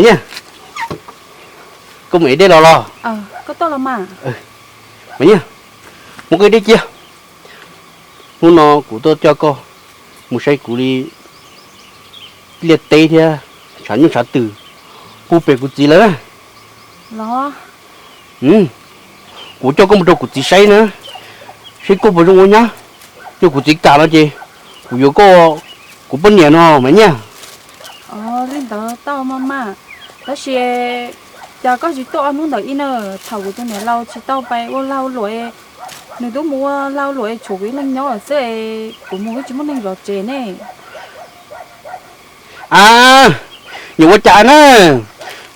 Nyiaj, koj mus ev dej los los? Nyiaj, mus koj ev dej cia. Hnub no kuv tuaj coj koj mus saib kuv li liaj teb thiab tshav nyuj tshav twm puag pem kuv txiv lawv na. Kuv coj koj mus rau kuv txiv saib na, saib koj puas zoo ua nyab. Yog kuv txiv kam no ces kuv yuav koj kuv poj niam no mas Nyiaj. Li ntawd tau mas mas, tab sis cas koj tsis tuaj ob hnub ntawm ib na, thaum kuv tus niam laus tsis tau pais ua lag ua luam, nws twb mus ua lag ua luam tshuav kuv ib leeg nyob lawm xwb, kuv mus wb tsis muaj neeg zov tsev ne. A, yuav ua cas na,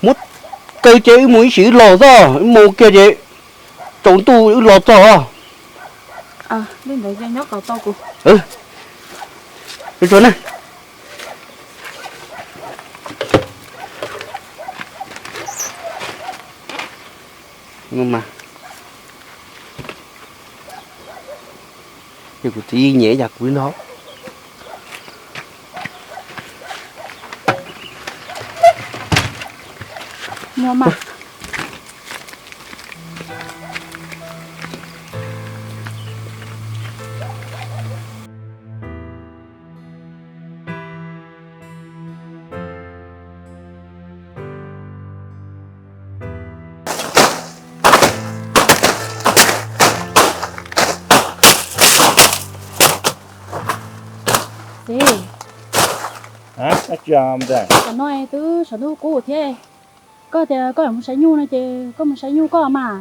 muab kaw ces wb mus ib sim wb los xwb, wb mus kiag ces tsaus ntuj wb los txog. Li ntawd nyob kom tau kuv. Yog kuv txiv nyiam ib yam kuv li no. Txiv, tam no twb saum ntuj kub thiab, koj tias koj yuav mus saib nyuj no ces koj mus saib nyuj koj mas.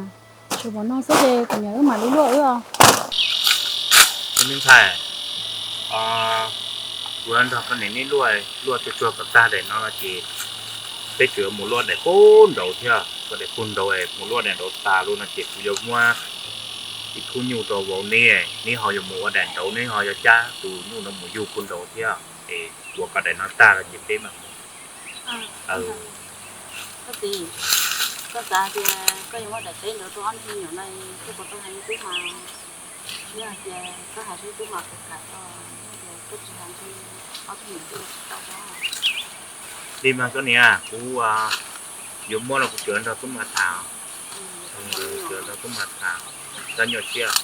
Tsis pom no xwb ces kuv niam wb mam li luaj wb os. Me ntxhais, kuv nrog koj niam neb luaj, luaj tsuag tsuag kom tag daim no no ces peb tseem yuav mus luaj daim pug nraud thiab, kom daim pug nraud mus luaj daim nraud tas lawm no ces kuv yuav muab ib khub nyuj rau vauv neb, neb ho yuav mus ua daim nraud, neb ho yuav cab tus nyuj no mus yug pug nraud thiab. Es ua kom daim no tag lawm ces peb mam mus. Koj txiv, koj xav tias koj yuav muab daim teb nraud rau ob niag me nyuam no, koj puas tau hais li tub mas? Yog hais tias koj hais li tub mas kuv kam, yog tias koj tsis hais li, ob tug niam tij los tsis tau os. Li mas koj niam, kuv yuav muab los kuv tseem nrog tub mas tham, tseem nrog tub mas tham, txhob nyuaj siab.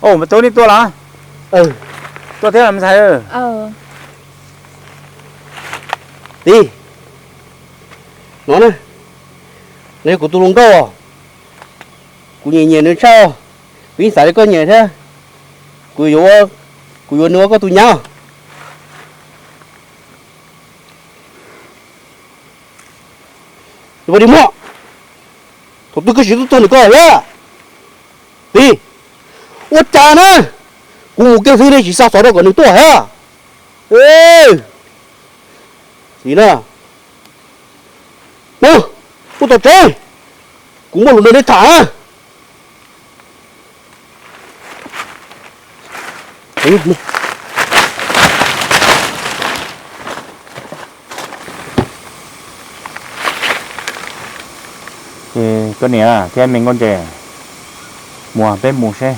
Au, me tub, nej tuaj los? Tuaj thiab los me ntxhais. Txiv, no na, nws yog kuv tus hluas nkauj, kuv nyiam nyiam nws tshaj, kuv yeej xav li koj nyiam thiab, kuv yuav, kuv yuav nws ua koj tus nyab. Ua li muaj, thaum twg koj tsis tuaj tuaj nws koj thiab. Txiv, ua cas na, kuv mus kiag xwb nej tsis xa xov rau kom nws tuaj thiab. Txiv na, mus, mus tom tsev, kuv muaj lus nrog neb tham na. Koj niam thiab me nkauj ntses, mus peb mus seb,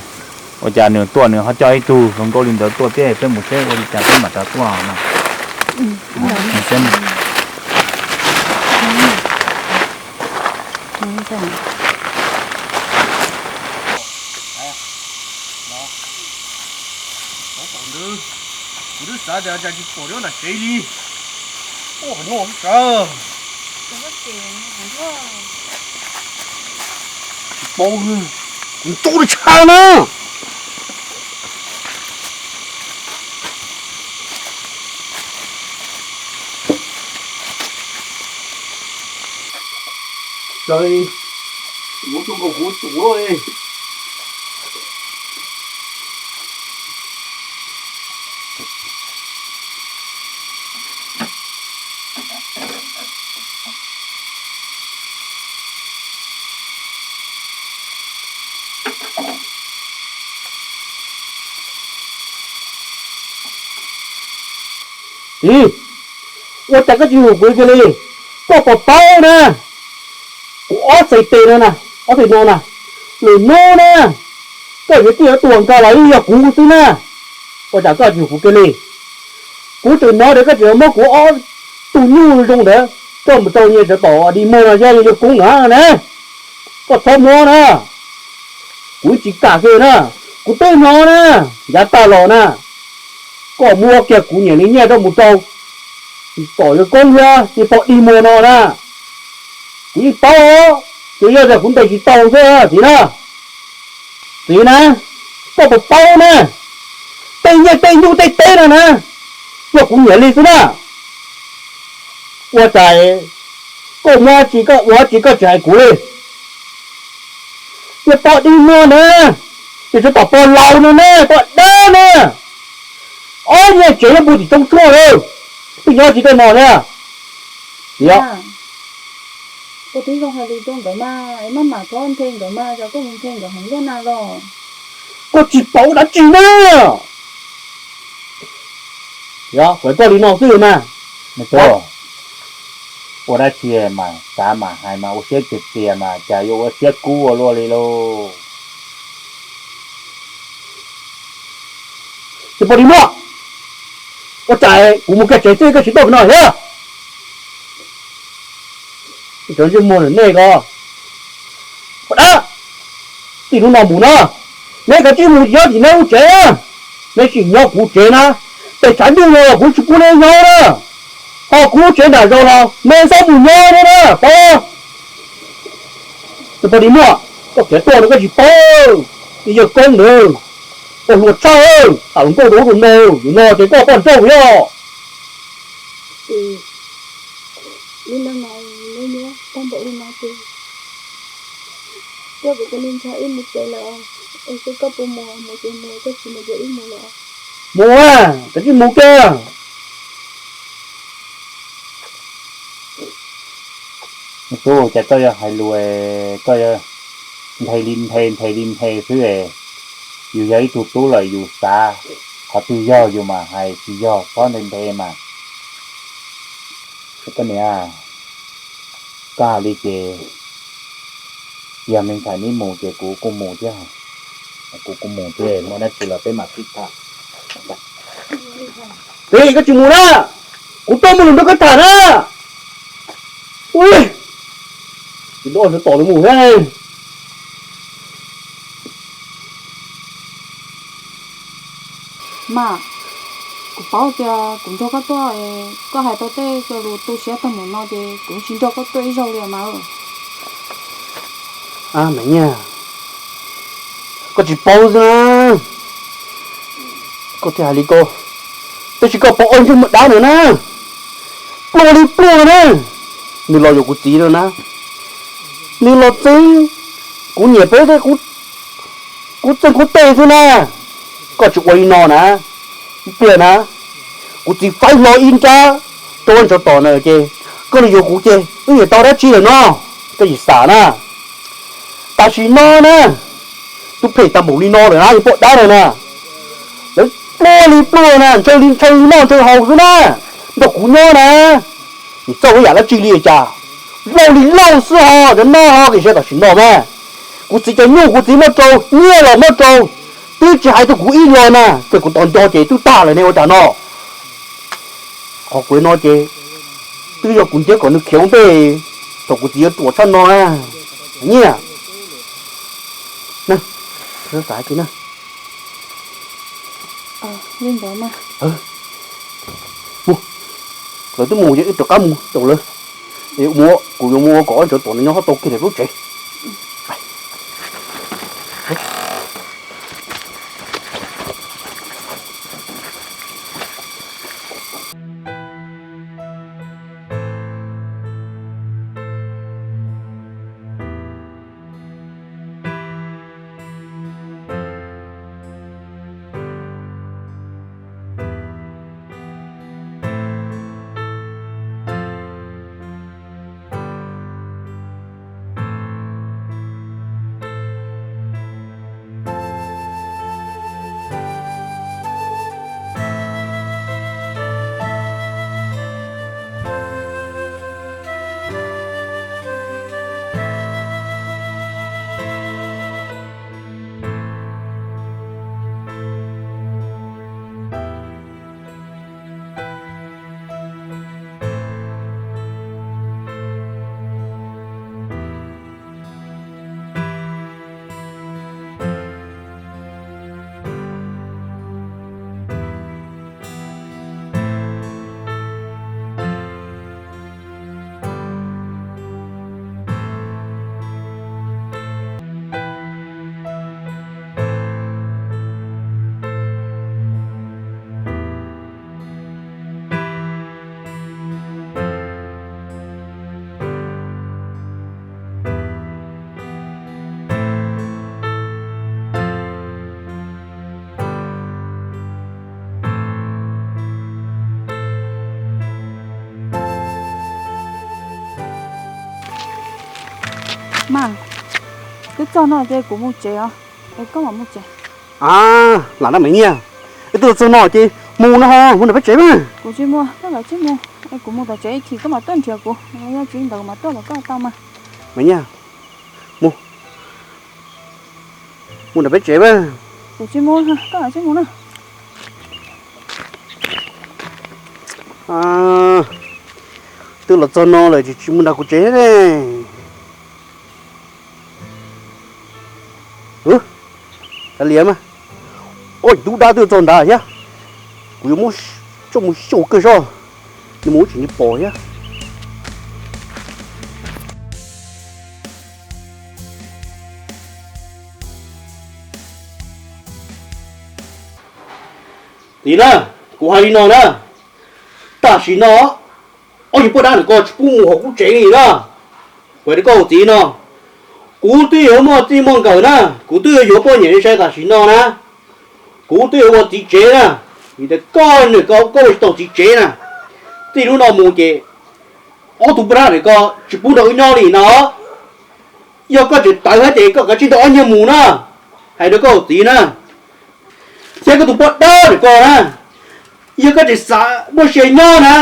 ua cas nws tuaj nws ho coj ib tug hluas nkauj li ntawd tuaj thiab, peb mus seb ua li cas peb mam rov tuaj no. Kuv twb xav tias cas tsis pom nram tsev li. Ua qhov no sawv. Tsis paub, kuv ntxub nws tshaj na. Sawv, kuv tuaj nkaus kuv tus li. Ua cas koj tsis hu kuv kiag li? Koj puas paub na, kuv ob txhais tes no na, ob txhais no na, lwm hnub na, Koj yuav ciaj yuav tuag nkaus los yeej yog kuv xwb na. Ua cas koj tsis yug kuv kiag li? Kuv tseem hnov tias koj tseem muab kuv ob tug nyuj zoo ntawd coj mus rau niag tsov tom Di Muag no thiab yawg Koob no na. Koj txhob muab na. Kuv tsis kam kiag na. Kuv twb hnov na, yav tag los na, koj muab kiag kuv niam li nyiaj coj mus rau tom yawg Koob thiab niag pog Di Muag no na. Kuv yeej paub, tsuas yog tias kuv ntes tsis tau xwb txiv na. Txiv na, koj puas paub na, tej nyiaj tej nyuj tej teb no na, yog kuv niam li xwb na. Ua cas koj muab dab tsi koj ua dab tsi koj tsis hais kuv li? Niag pog Di Muag na, niag tsov tom pog laus no na, pog dawb na, ob niag tsev nyob puag tim roob tshuaj lawm, pheej nyob tsis tej no thiab. Tias, ua tib zoo hais lus rau nkawd mas, es maj mam txhob nthe nkawd mas, yog koj mus nthe nkawd heev luaj na los. Koj tsis paub dab tsi na. Yog, kuv koj li no xwb mas. Ua dab tsi mas xav mas hais mas ua siab tiag tiag mas cas yuav ua siab kub ua luaj li lauj. Ces pog Di Muag, ua cas kuv mus kiag tsev xwb koj tsis tuaj pem no thiab? Cov ntsej muag nej ko, pog dab, txij hnub no mus na, neb kav tsij mus nyob tim neb lub tsev na, neb tsis nyob kuv tsev na, pes tshav ntuj no los kuv tsis pub neb nyob na, ho kuv lub tsev nram zos los neb txhob mus nyob thiab na, paub? Pog Di Muag, koj khiav tuaj no koj tsis paub, yawg Koob ntawd, koj hluas tshaj, tham hluas nkauj rau ub rau no, yus no ces koj poj nrauj yog. Ib hnub no neb nyob tag npaum li no ces koj puas cia li nrog wb mus tsev lawm, es koj puas mus, mus ces mus, koj tsis mus ces wb mus lawm. Mus, kav tsij mus kiag. Tub, cas koj yuav hais lus, koj yuav nthe li nthe nthe li nthe xwb. Yus yog ib tug tub lawm yus xav qhov twg yog yus mas hais, tsis yog txhob nthe nthe mas. Koj niam, koj hais li ces yog me ntxhais neb mus ces kuv kuj mus thiab. Kuv kuj mus thiab, muaj dab tsi los peb mam sib tham. Txiv, koj tsis mus na, kuv tuaj muaj lus nrog koj tham na. Ui, tsis nrog tom mus thiab. Mas, kuv paub tias kuv nrog koj tuaj, koj hais tau tej cov lus tu siab tag npaum no ces kuv tsis nrog koj tuaj ib zaug li mas. Niam, koj tsis paub xwb na. Koj thiaj hais li ko, tab sis koj pom ob ntsej muag dab no na, pluag li pluag na, nws los yuav kuv txiv no na, nws los txeeb kuv niam peb, kuv txeeg kuv tej xwb na. Koj tsis ua li no na, ib pliag na, kuv txiv faib hlo ib nrab rau ua ntsov tom na ces koj los yuav kuv ces wb yuav tau dab tsi lawm no, koj tsis xam na. Tam sim no na, tus phem tag npaum li no lawm na, yog poj dab no na, lawv pluag li pluag na, ntshaw li ntshaw, noj ntshaw haus xwb na, nrog kuv nyob na, nws txawj ua yam dab tsi li cas, lauj li lauj xwb ho, cov noj ho kev siab tam sim no mas. Kuv txiv cov nyuj kuv txiv muab rau, nyiaj los muab rau, twb tsis hais rau kuv ib los na, txawm kuv tos nco ces twb tag lawm ne ua cas no. Qhov kuv no ces twb yog kuv ntiab kom nws khiav ua ntej thaum kuv txiv yuav ruam tshaj no na. Nyiaj, xav kiag na. Mus, lawv twb mus ces wb rov qab mus caum lawv. Kuv yuav mus ua kom ob ntsov tom no nyob tau kiag lub tsev. Mas, twb txog no ces kuv mus tsev os, es koj mam mus tsev. A, lam na Maiv Nyiaj, twb txog no ces mus no, mus nram peb tsev mas. Kuv tsis mus, koj kav tsij mus, es kuv mus tom tsev ib chim koj mam tuaj nrhiav kuv, yog tsis li ntawd mas tuaj los koj tau mas. Maiv Nyiaj, mus, mus nram peb tsev mas. Kuv tsis mus, koj kav tsij mus na. Twb los txog no lawm tsis mus nram kuv tsev ne. Kav liam mas, ua ib tug dab twb txog nrad thiab, kuv yuav muab coj mus xyaum kawg zog, nws mus ua tsis nws pom thiab. Txiv na, kuv hais li no na, tam sim no ob niag poj dab ntawm ko tsis pub mus hauv kuv tsev li na. Kuv hais rau koj txiv no, kuv twb yuav muaj txij muaj nkawm na, kuv twb yuav yuav poj niam li sai tam sim no na, kuv twb yuav ua txiv tsev na, vim tias koj niam koj ua tsis tau txiv tsev na. Txij hnub no mus ces ob tug poj dab ntawm ko tsis pub nrog wb nyob li no. Yog koj tseem tawv thiab ces koj kav tsij nrog ob niag mus na, hais rau koj txiv na. Thiab koj tus poj dab ntawm ko na, yog koj tseem xav muaj sia nyob na,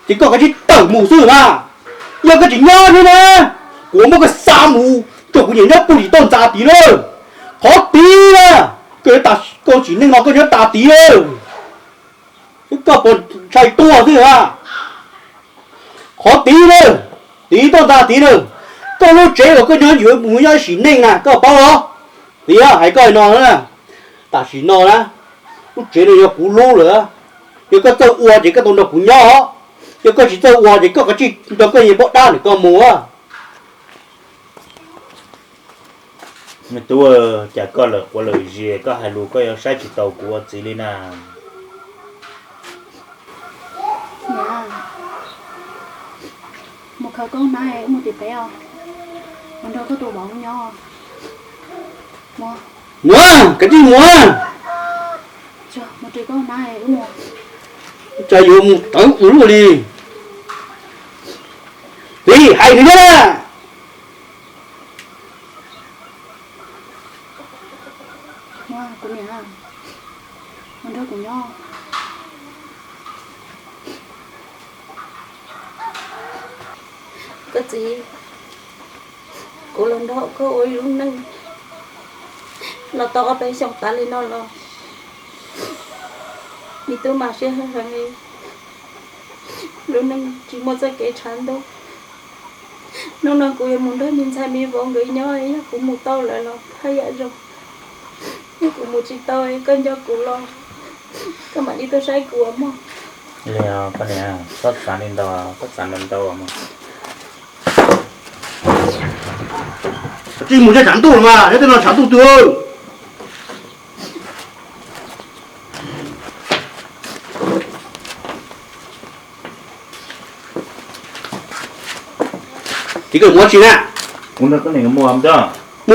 ces koj kav tsij tawm mus xwb mas. Yog koj tseem nyob thiab na, kuv muab koj xa mus rau kuv niam nyob puag tim toj ntxas tid lawm. Qhov tid na, koj yuav tas koj tsim neej no koj nyob tas tid lawm. Koj puas ntshai tuag xwb a? Qhov tid na, tid toj ntxas tid na, koj lub tsev uas koj nyob yuav mus nyob sim neej na koj paub los? Tias hais koj no na, tam sim no na, lub tsev no yog kuv lub lawm. Yog koj txawj ua ces koj tau nrog kuv nyob, yog koj tsis txawj ua ces koj kav tsij nrog koj niag poj dab ntawm ko mus. Me tub, cas koj lawm quav lawm zis koj hais lus koj yuav saib tsis taus kuv ua txiv li na. Mus khaws koj nab wb mus tim peb os, mus nrog koj tus vauv nyob. Mus, kav tsij mus. Mus ris koj nab wb mus. Cas yuav mus tawv ua luaj li. Txiv, hais nws thiab na. Kuv niam, mus nrog kuv nyob. Koj txiv, kuv los nrog koj ua ib lub neej los tau ob peb xyoos tas li no los, me tub mas siab heev li. Lub neej tsis muaj txoj kev tshav ntuj. Hnub no kuv yuav mus nrog me ntxhais me vauv nkawd nyob, yog kuv mus tau lawm los haj yam zoo. Yog kuv mus tsis tau, koj nco kuv los koj mam li tuaj saib kuv mog. Li os, koj niam, koj xav li ntawd, koj xav ntau ntau mog. Tsis mus nyob tshav ntuj los mas, nyob tej no tshav ntuj twg. Txiv, koj mus dab tsi na? Mus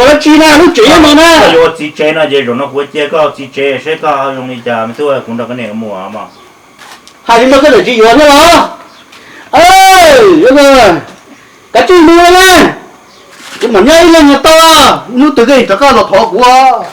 dab tsi na, lub tsev nyob no na. Koj yuav ua txiv tsev no ces zaum no kuv cia koj ua txiv tsev seb koj zoo li cas me tub, kuv nrog koj niam mus mog. Hais li no koj txawm tsis yuav thiab los? Kav tsij mus na, kuv mam nyob ib leeg no tau, hnub twg koj rov qab los thov kuv os.